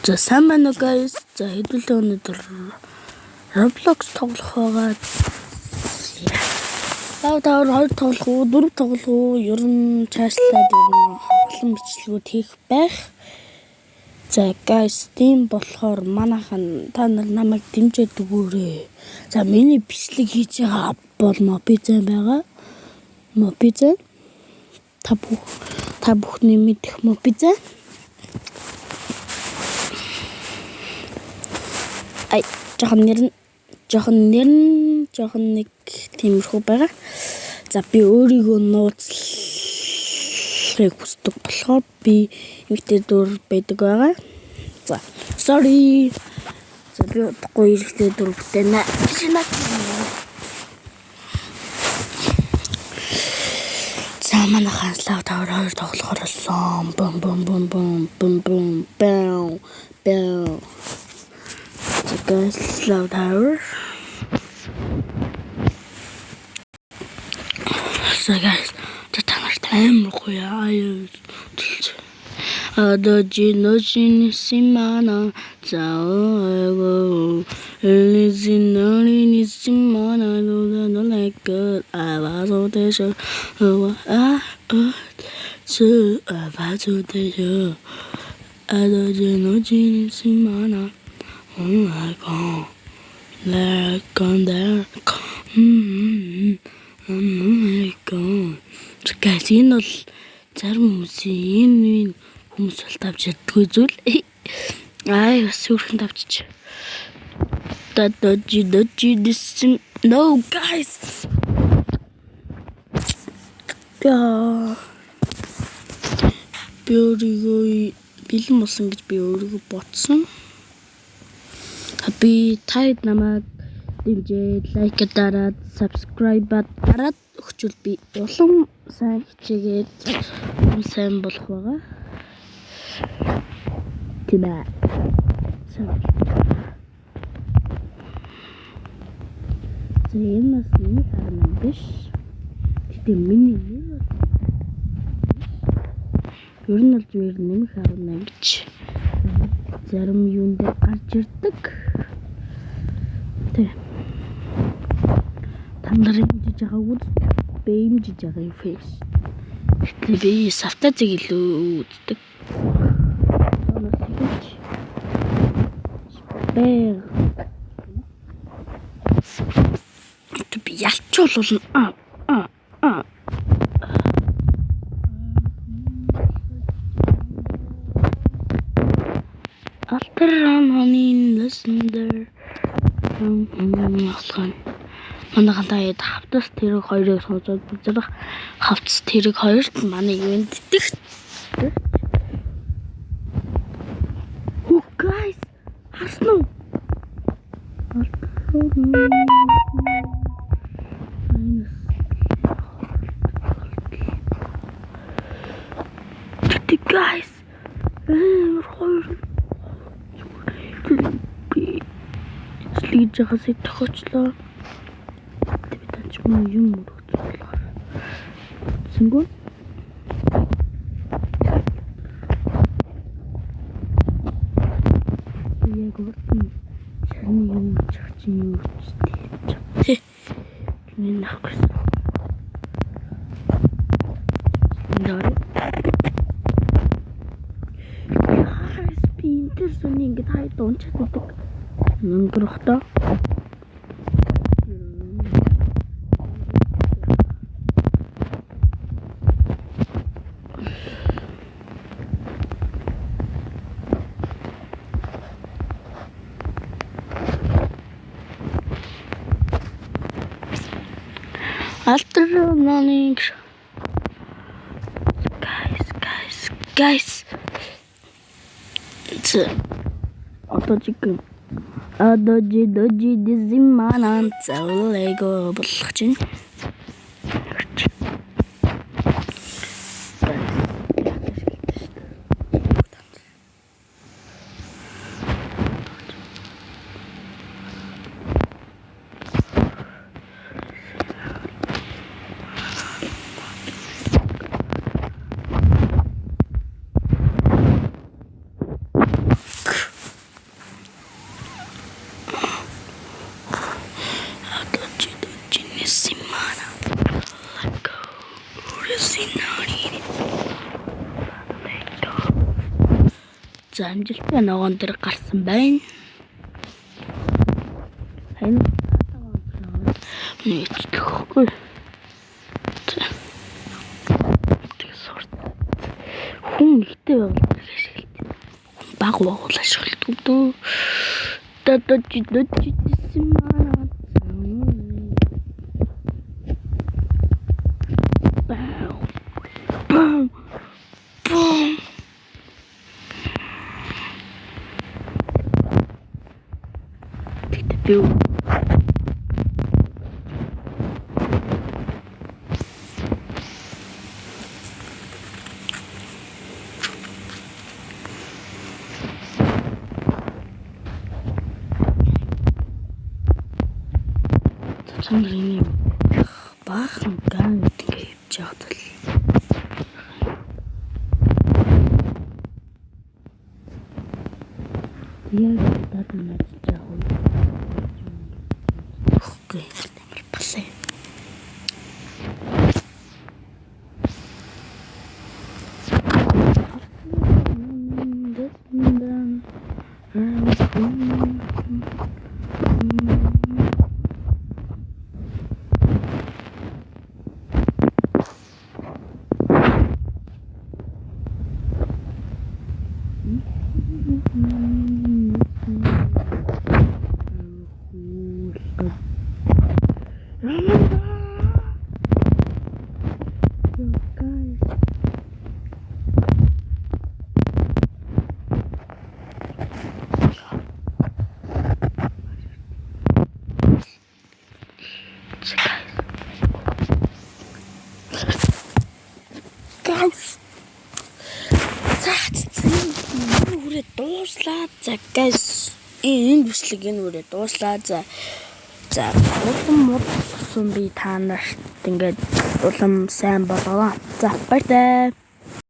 За сайн байна уу guys. За хэдүүлээ өнөөдөр Roblox тоглох байгаа. Лав тавар 2 тоглох уу, 4 тоглох уу? Ер нь цаашлаад ер нь олон бичлэгүүд хийх байх. За guys, тийм болохоор манайхан та нар намайг дэмжиж өгөөрэй. За миний бичлэг хийж байгаа бол Mobizan байгаа. Mobizan та бүхний мэдэх Mobizan. Ай, жоохон нэр нь жоохон нэг тиймэрхүү байгаа. За би өөрийгөө нууцлахыг хүсдэг болохоор би эмэгтэй дүр байдаг байгаа. За sorry. За би удахгүй эрэгтэй дүр бүтээнэ. За манайхан Слав тавар 2 тоглохоор болсон. Бум бум бум бум бум бум бэу бэу. За guys, Слав тавар. За guys, та нарт амар гоё аяа. Адожи ножин симана заого элизинори симана лула нолекэ авазо дэшо а а авазо дэшо адожи ножин симана oh my god there gone there oh my god. Guys, энэ бол зарим хүмүүсийн энэ хүмүүс бол тавьж чаддгүй зүйл. Ай, бас сүрхэн тавьчих. Дожи дожи this no guys. Яа. Би өөрийгөө бэлэн болсон гэж би өөрийгөө бодсон. Би таад намайг дэмжээд лайк дараад subscribe дараад өгчвөл би улам сайн хичээгээд улам сайн болох байгаа. Тийм ээ. За энэ бас нэг харман биш. Гэтэ миний нэр бол ер нь бол зүгээр нэмэх 18 гэж зарим юун дээр гарч ирдэг. Тэ. Та нар имжиж байгаа үз би имжиж байгаа юм фэйс. Гэтэл би савтазыг илүү үздэг. Тоноос эхэлж бэг. Би ялчуулна. А а а. Алтар хонын лесендер болохын. Манайхан та хэд хавтас тэрэг хоёрыг сонсоод үзэрх хавтас тэрэг хоёрт манай юунд дэх. Oh guys, харсан уу? Тэгтээ guys, амар хоёр би эзлэгж байгаас тохиочлоо. Би танч мөн юм өргөцсөн болохоор. Зөнгөө. Би яг урд нь шарны юм чих чинь юу ч тийм. Миний нахгүй. Guys, би энэ төр сүний ингээд хаяад унчаад байдаг. Өнгөрөхдөө. Алтар наныг guys guys guys. Одоо жигэн адожи дожи дизиманан цаулэго болох чинь. За амжилттай ногоон дээр гарсан байна. Энэ нэгтгэхгүй. Хүн ихтэй байвал ашигладаг. Хүн баг байвал ашигладаг дөө. Би чамд энэ баахан ган ингэ явж яваад л яг дад надад яах вэ? Үгүй амар балай. Guys. За энэ хүрээ дууслаа. За guys энэ бичлэг энэ хүрээ дууслаа. За за улам муудсан би та нарт ингээд улам сайн болоо. За баяртай.